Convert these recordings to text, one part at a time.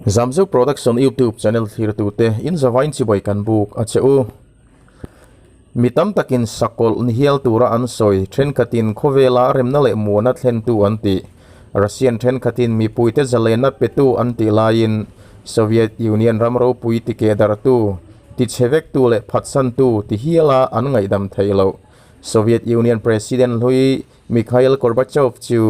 Zamzuk Production YouTube channel thlirtute in zavain chibai kan buk a che u. Mi tam takin sakawlh ni hial tura an sawi thenkhatin khawvela remna leh muana thlentu an tih. Russian thenkhatin mipuite zalenna petu an tih laiin Soviet Union ram ropui ti kehdarhtu, ti chhe vektu leh phatsantu ti hiala an ngaihdam theih loh. Soviet Union President hlui Mikhail Gorbachev chu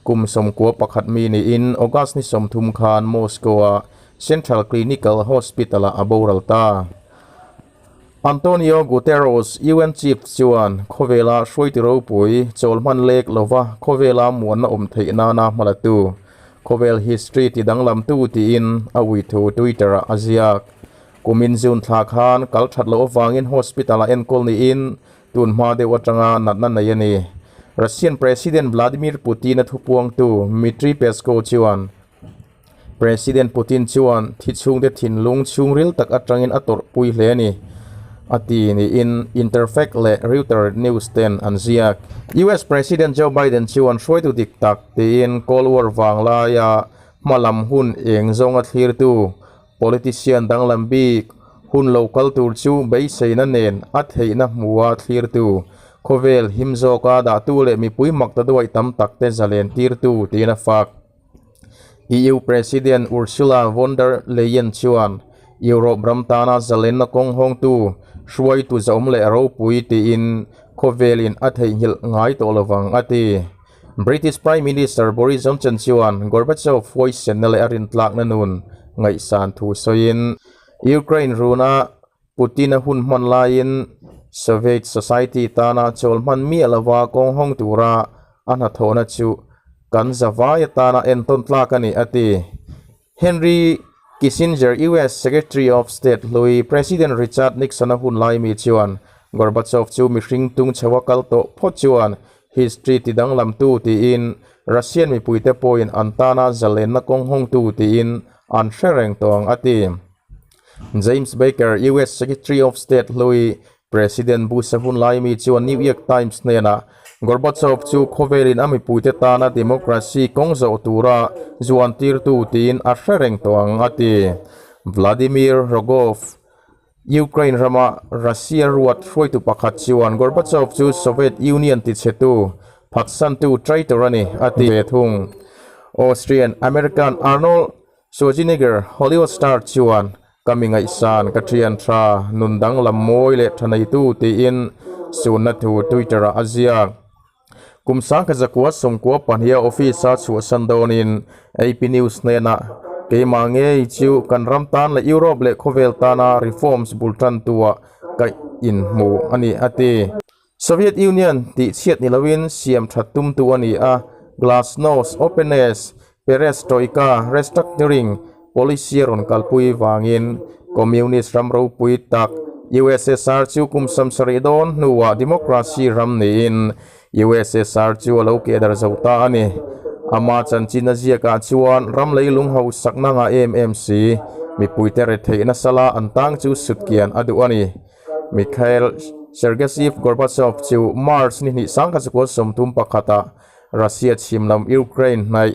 kum 91 mi niin August ni 30 khan Moscow-a Central Clinical Hospital-ah a boral ta. Antonio Guterres, UN Chief chuan khawvela hruaitu ropui chawl hman lek lova khawvela muanna awm theih nana hmalatu, khawvel history ti danglamtu tiin a ui thu Twitter-ah a ziak. Kumin June thla khan kal that loh avangin hospital-ah enkawl niin tun hma deuh atanga natna nei a ni. Russian President Vladimir Putin-a thupuangtu Dmitry Peskov chuan President Putin chuan thi chhungte thinlung chhungril tak atangin a tawrhpui hle a ni, a ti niin Interfax leh Reuters news ten an ziak. US President Joe Biden chuan hruaitu dik tak tiin Cold War vanglaia hmalam hun eng zawnga thlirtu Politician danglam bik hun lo kal tur chu beiseina nen a theihna hmua thlirtu, khawvel him zawka dahtu leh mipui mak ta duai tam takte zalen tirtu tiin a fak. EU President Ursula von der Leyen chuan Europe ram tana zalenna kawng hawngtu hruaitu zahawm leh ropui tiin khawvelin a theihnghilh ngai tawh lovang a ti. British Prime Minister Boris Johnson chuan Gorbachev huaisenna leh a rintlakna nun ngaihsan thu sawiin, Ukraine runa Putin-a hun hman laiin Soviet society tana chawl hman miah lova kawng hawng tura a hnathawhna chu kan zavai atana entawn tlak a ni, a ti. Henry Kissinger, US Secretary of State hlui President Richard Nixon-a hun lai mi chuan Gorbachev chu mihring tung chho a kal tawh phawt chuan history ti danglamtu tiin Russian mipuite pawhin an tana zalenna kawng hawngtu tiin an hre reng tawh ang a ti. James Baker, US Secretary of State hlui President Bush-a hun lai mi chuan New York Times hnenah Gorbachev chu khawvelin a mipuite tana democracy kawng zawh tura zuan tirtu tiin a hre reng tawh ang a ti. Vladimir Rogov, Ukraine rama Russia ruat hruaitu pakhat chuan Gorbachev chu Soviet Union tichhetu, phatsantu traitor a ni a ti ve thung. Austrian American Arnold Schwarzenegger, Hollywood star chuan Ka mi ngaihsan, ka thian tha, nun danglam mawi leh tha neitu tiin sunna thu Twitter-ah a ziak. Kum 1992 a office-a chhuahsan dawnin AP News hnenah, Keimah ngei chu kan ram tan leh Europe leh khawvel tana reforms bul tantuah ka inhmu a ni, a ti. Soviet Union tih chhiat ni loin siam that tumtu a ni a, Glasnost, Openness, Perestroika, Restructuring, policy a rawn kalpui vangin Communist ram ropui tak USSR chu kum 70 dawn hnuah democracy ram niin USSR chu a lo keh dar zo ta a ni. Ama chanchin a ziakah chuan ram leilung hausakna ngah em em si, mipuite retheih nasa la an tang chu sutkian a duh a ni. Mikhail Sergeyev Gorbachev chu March ni hnih 1931 ah Russia chhim lam Ukraine hnaih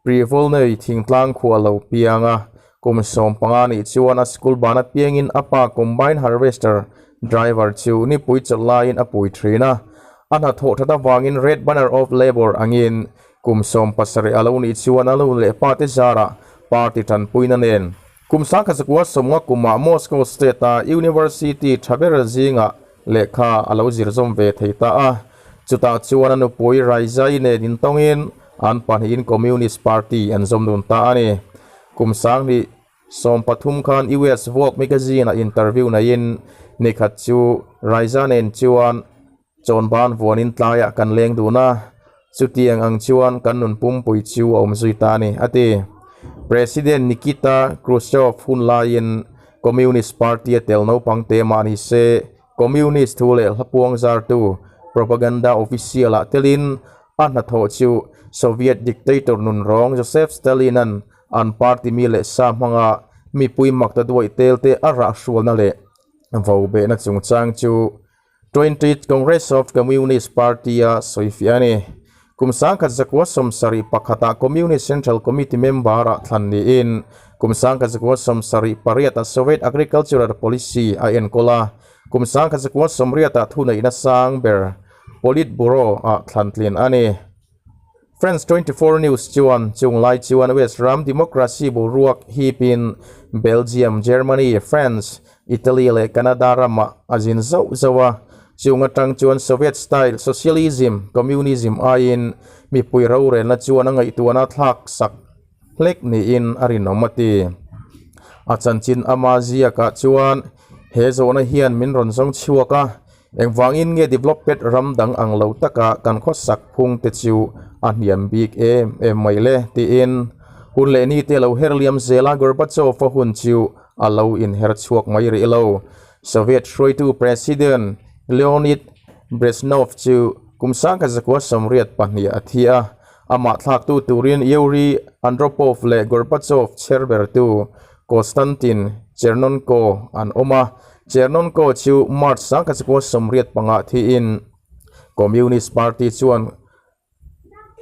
Privolnoye thingtlang khua lo piang a, kum 15 nih chuan a school ban apiangin a pa combine harvester driver chu nipui chawlh laiin a pui thin a, a hnathawh that avangin Red Banner of Labour angin kum 17 a lo nih chuan a lu leh pa te zarah party tanpuina nen Kum 1950 kumah Moscow State-a University tha ber zingah lehkha a lo zir zawm ve thei ta a. Chutah chuan a nupui Raisa-i nen intawngin an pahnihin Communist Party an zawm dun ta a ni. Kum 2013 khan US Vogue magazine-ah interview neiin nikhat chu Raisa nen chuan Chawnban vuanin tlaiah kan leng dun a, chutiang ang chuan kan nun pumpui chu a awm zui ta a ni, a ti. President Nikita Khrushchev hun laiin Communist Party a tel naupang te mah ni se, Communist thu leh hlapuang zartu propaganda official-ah telin a hnathawh chu Soviet dictator nunrawng Joseph Stalin-a'n an party mi leh sa hmanga mipui makta duaih tel te a rah hrualna leh vobehna chungchang chu Twentieth Congress of Communist Party-a sawifiah a ni. Kum 1971 ah Communist Central Committee member-ah thlan niin, Kum 1978 ah Soviet agricultural policy a enkawl a, kum 1980 ah thuneihna sang ber Politburo ah thlantlin a ni. France 24 News chuan chung lai chuan West ram democracy boruak hipin Belgium, Germany, France, Italy leh Canada ramah a zin zauh zauh a, chung atang chuan Soviet style socialism, communism aiin mipui rorelna chuan a ngaihtuahna thlak sak hlek niin a rinawm a ti. A chanchin ama ziakah chuan he zawhna hian min rawn zawng chhuak a, engvangin nge developed ram dang ang lo taka kan khawsak phung te chu a hniam bik em em mai le tiin hun leh ni te lo her liam zel a Gorbachev-a hun chu a lo inher chhuak mai rih lo. Soviet hruaitu President Leonid Brezhnev chu kum 1982 a thi a, amah thlaktu turin Yuri Andropov leh Gorbachev chher bertu Konstantin Chernenko an awm a, Chernenko chu March 1985 thiin Communist Party chuan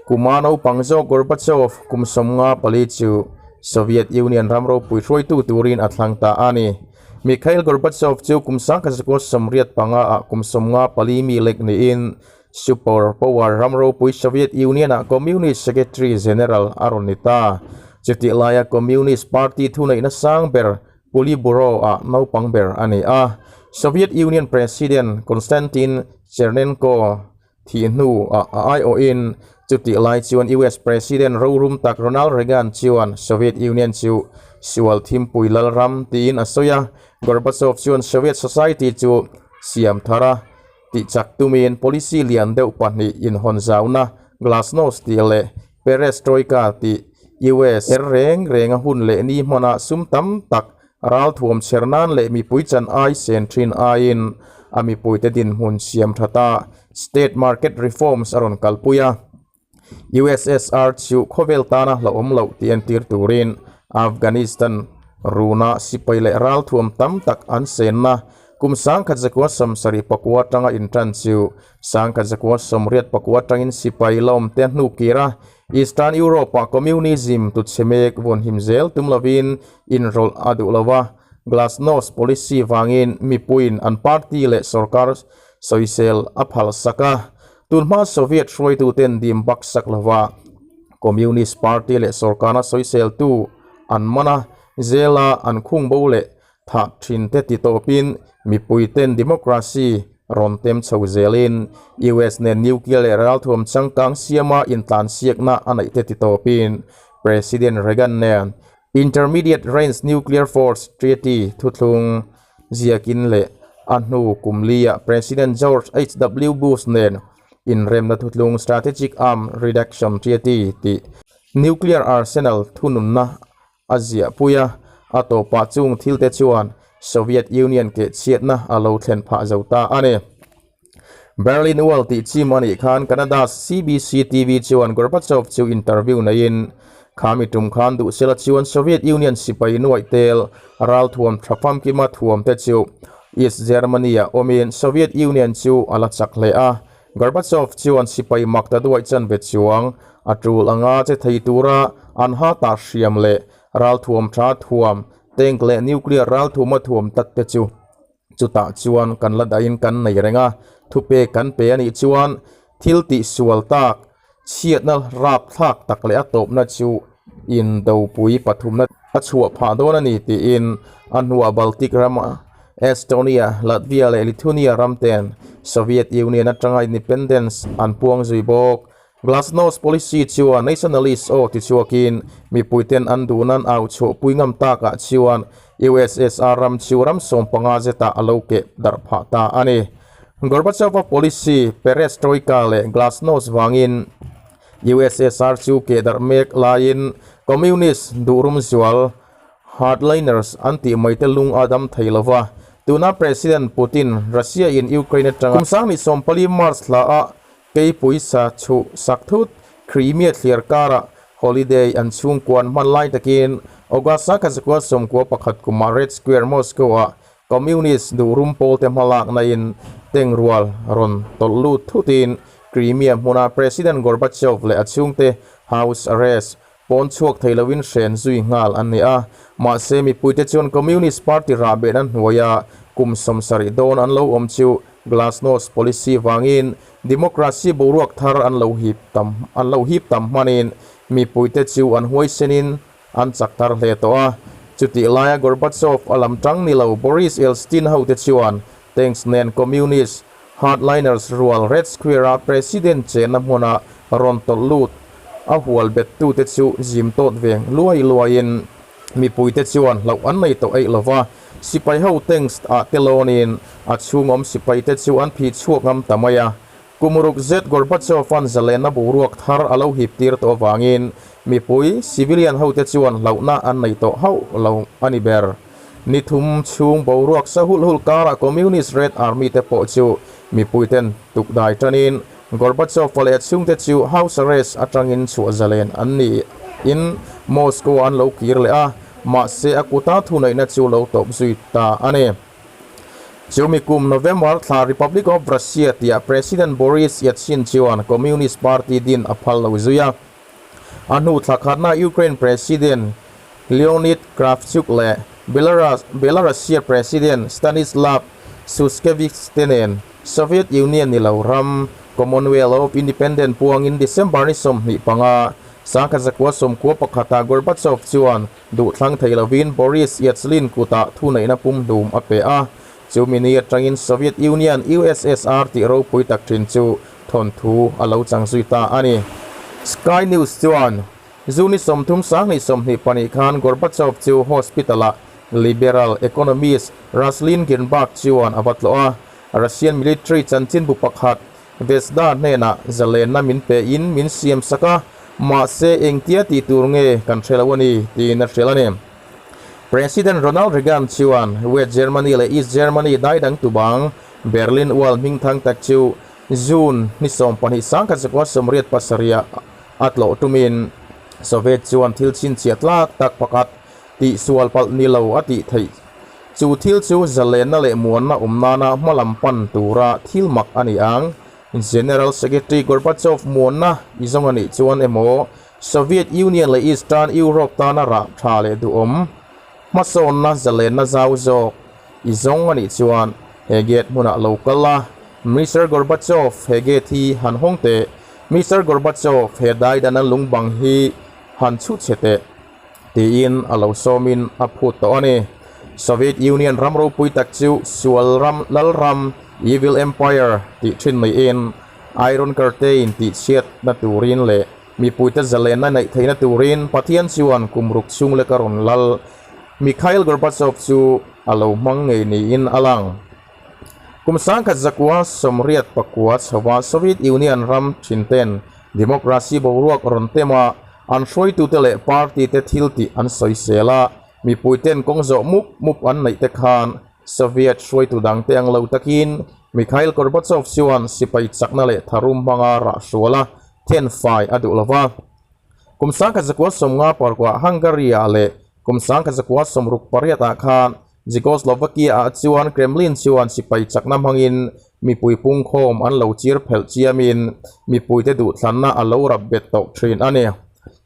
Kuma naupang zawk Gorbachev kum 54 chu Soviet Union ram ropui hruaitu turin a thlang ta a ni. Mikhail Gorbachev chu kum 1985 ah kum 54 mi lek niin Super Power ram ropui Soviet Union ah Communist Secretary General a rawn ni ta. Chutih laia Communist Party thuneihna sang ber Politburo ah naupang ber a ni a. Soviet Union President Konstantin Chernenko Thih hnu ah a aiawhin chutih lai chuan US President rorum tak Ronald Reagan chuan Soviet Union chu sual thimpui lal ram tiin a sawi a. Gorbachev chuan Soviet society chu siam thar a tih chak tumin policy lian deuh pahnih inhawn zauna Glasnost tih leh Perestroika tih US her reng reng a hun leh ni hmanah sum tam tak Ralthuam chher nan leh mipui chan ai sen thin aiin a mipuite dinhmun siam tha ta state market reforms a rawn kalpui a. USSR chu khawvel tana hlauhawm loh tih entir turin Afghanistan runa sipai leh ralthuam tam tak an senna kum 1974 atanga intan chu 1984 atangin sipai lawmte hnukir a. Eastern Europe-ah communism tuchhe mek vawnhim zel tum lovin inrawlh a duh lo a, Glasnost policy vangin mipuiin an party leh sorkar sawisel a phalsak a. Tunhma Soviet hruaituten dim bak sak lova Communist party leh sorkarna sawiseltu an man a, zela an khung bo leh Thah thin te ti tawpin mipuiten democracy rawn tem chho zelin US nen nuclear leh ralthuam changkang siama intlansiakna a neih te ti tawpin President Reagan nen Intermediate Range Nuclear Force Treaty thuthlung ziakin leh a hnu kum liah President George HW Bush nen inremna thuthlung Strategic Arm Reduction Treaty tih nuclear arsenal thununna a ziahpui a, a tawpah chung thilte chuan Soviet Union keh chhiatna a lo thlen phah zo ta a ni. Berlin Wall tih chim a nih khan Canada's CBC TV chuan Gorbachev chu interview neiin, Kha mi tum khan duhsela chuan Soviet Union sipai nuaih tel ralthuam tha famkima thuamte chu East Germany-ah awmin Soviet Union chu a la chak hle a, Gorbachev chuan sipai mak ta duaih chanve chuang a tul anga che thei tura an ha tah hriam leh ralthuam tha thuam, tank leh nuclear ralthuma thuam tak te chu chutah chuan kan la dahin kan nei reng a, thupek kan pe a nih chuan thil tih sual tak chhiatna rapthlak tak leh a tawpna chu indopui pathumna a chhuah phah dawn a ni tiin a hnuah Baltic rama Estonia, Latvia leh Lithuania ram ten Soviet Union atanga independence an puang zui bawk. Glasnost policy chuan nationalist aw ti chhuakin mipuiten an duhnan au chhuahpui ngam takah chuan USSR ram chu ram 15 zetah a lo keh darh phah ta a ni. Gorbachev-a policy Perestroika leh Glasnost vangin USSR chu keh darh mek laiin Communist duhrum zual Hardliners an tih mai te lung a dam thei lo va, tuna President Putin Russia in Ukraine atanga kum 2014 March hla a keipui sa chhuh sak thut Crimea thliar karah holiday an chhungkuan hman lai takin August 1991 kumah Red Square Moscow ah Communist duhrum pawlte hmalakna in tengrual rawn tawlh lut thutin Crimea hmuna President Gorbachev leh a chhungte house arrest. Pawn chhuak thei loin hren zui nghal an ni a. Mahse, mipuite chuan Communist Party rahbehna hnuaia kum 70 dawn an lo awm chu Glasnost policy vangin democracy boruak thar an lo hip tam an lo hip tam hmanin mipuite chu an huaisenin an chak thar hle tawh a. Chutih laia Gorbachev a lam tang ni lo Boris Yeltsin hote chuan tanks nen Communist hardliners rual Red Square-a President chenna hmuna rawn tawlh lut a hual bettute chu zim tawt ve luai luaiin mipuite chuan hlauh an nei tawh eih lova, sipai ho tanks ah te lawnin a chhungawm sipaite chu an phih chhuak ngam ta mai a. Kum ruk zet Gorbachev-a'n zalenna boruak thar a lo hip tir tawh avangin mipui, civilian hote chuan hlauhna an nei tawh hauh lo a ni ber. Ni thum chhung boruak sa hulh hulh karah Communist Red Army te pawh chu mipuiten tukdai tanin Gorbachev-a leh a chhungte chu house arrest atangin chhuah zalen an ni in Moscow-ah an lo kir leh a, mahse a kuta thuneihna chu lo tawp zui ta a ni. Chumi kum November thla Republic of Russia tia President Boris Yeltsin chuan Communist Party din a phal lo zui a. A hnu thla khatna Ukraine President Leonid Kravchuk leh Belarusia President Stanislav Shushkevich te nen Soviet Union ni lo ram Commonwealth of Independent puangin December ni 25, 1991 ah Gorbachev chuan duhthlang thei lovin Boris Yeltsin kutah thuneihna pumhlum a pe a. Chumi ni atangin Soviet Union, USSR, tih ropui tak thin chu thawnthu a lo chang zui ta a ni. Sky News chuan, June 30 2022 khan Gorbachev chu hospital-ah liberal economist Roslyn Greenberg chuan a va tlawh a. Russian military chanchinbu pakhat Zvezda hnenah zalenna min pein min siam sak a, mahse engtia tih tur nge kan hre lo a ni, tiin a hrilh a ni. President Ronald Reagan chuan West Germany leh East Germany daidang tubang Berlin Wall hmingthang tak chu June ni 12 1987 a tlawh tumin Soviet chuan thil chhinchhiah tlak tak pakhat tih sual palh ni lo a tih theih. Chu thil chu zalenna leh muanna awm nana hma lam pan tura thil mak a ni ang. General Secretary Gorbachev muanna i zawng a nih chuan emaw Soviet Union leh Eastern Europe tana rah tha leh duhawm hmasawnna zalenna zau zawk i zawng a nih chuan he gate hmunah lo kal a, Mister Gorbachev he gate hi han hawng teh, Mister Gorbachev he daidana lungbang hi han chhut chhe teh tiin a lo sawmin a phut tawh a ni. Soviet Union ram ropui tak chu sual ram lal ram, Evil Empire, tih thin niin Iron Curtain tih chhiatna turin leh mipuite zalenna neih theihna turin Pathian chuan kum ruk chhung leka rawn lal Mikhail Gorbachev chu a lo hmang ngei niin a lang. Kum 1989 chhova Soviet Union ram thinten democracy boruak rawn tem a, an hruaitute leh party te thil tih an sawisel a, mipuiten kawng zawh mup mup an neih te khan Soviet hruaitu dangte ang lo takin Mikhail Gorbachev chuan sipai chakna leh tharum hmanga rah hrual a, thenfai a duh lo va. Kum 1959 Hungary-ah leh kum 1968-ah khan Czechoslovakia-ah chuan Kremlin chuan sipai chakna hmangin mipui pungkhawm an lo chir phelh chiamin mipuite duhthlanna a lo rap bet tawh thin a ni.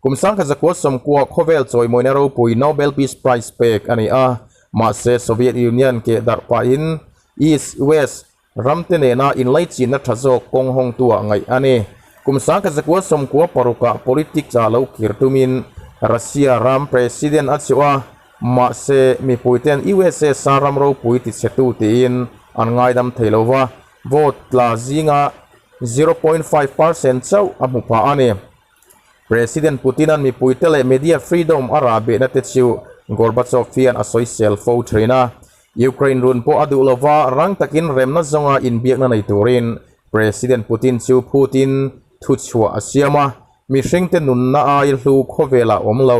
Kum 1990 khawvel chawimawina ropui Nobel Peace Prize pek a ni a, mahse Soviet Union keh darh pahin East, West ramte nena inlaichinna tha zawk kawng hawngtuah ngaih a ni. Kum 1996 politics-ah lo kir tumin Russia ram president a chhuah a, mahse mipuiten USSR ram ropui tichhetu tiin an ngaidam thei lo va, vote tla zinga 0.5% chauh a hmu phah a ni. President Putin-a'n mipuite leh media freedom a rah behna te chu Gorbachev hian a sawisel fo thin a. Ukraine run pawh a duh lova rang takin remna zawnga inbiakna nei turin President Putin chu phutin thuchhuah a siam a, mihringte nunna ai hlu khawvelah awm lo,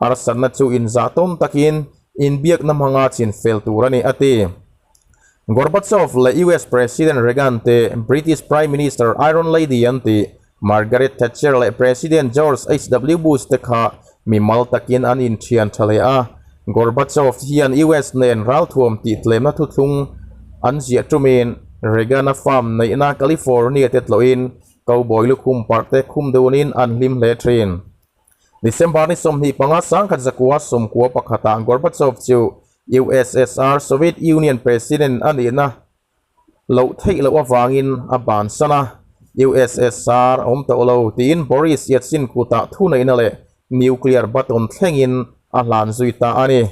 harsatna chu inzah tawn takin inbiakna hmanga chinfel tur a ni, a ti. Gorbachev leh US President Reagan te British Prime Minister Iron Lady an tih Margaret Thatcher leh President George HW Bush te kha mimal takin an inthian tha leh a. Gorbachev hian US nen ralthuam tih tlemna thuthlung an ziah tumin Reagan-a farm neihna California te tlawhin cowboy lukhum parh te khum dunin an hlim hle thin. December ni 25 1991 ah Gorbachev chu USSR, Soviet Union, President a nihna loh theih loh avangin a bansan a, USSR a awm tawh lo tiin Boris Yeltsin kutah thuneihna leh nuclear button thlengin a hlan zui ta a ni.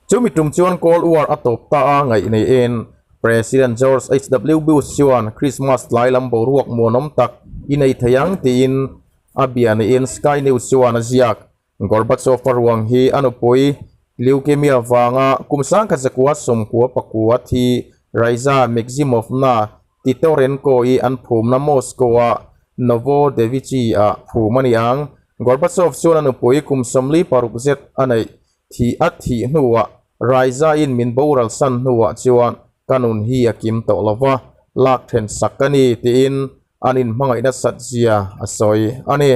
Chumi tum chuan Cold War a tawp ta a ngaih neiin President George HW Bush chuan Christmas tlai lam boruak muanawm tak i nei thei ang tiin a bia niin Sky News chuan a ziak. Gorbachev-a ruang hi a nupui leukemia vanga kum 1999 thi Raisa Maximovna Titorenko-i an phumna Moscow-a Novodevichy-ah phum a ni ang. Gorbachev chuan a nupui kum 46 zet a neih thih a thih hnuah Raisa-in min boral san hnuah chuan ka nun hi a kim tawh lo va, lak then sak ka ni tiin an inhmangaihna sat zia a sawi a ni.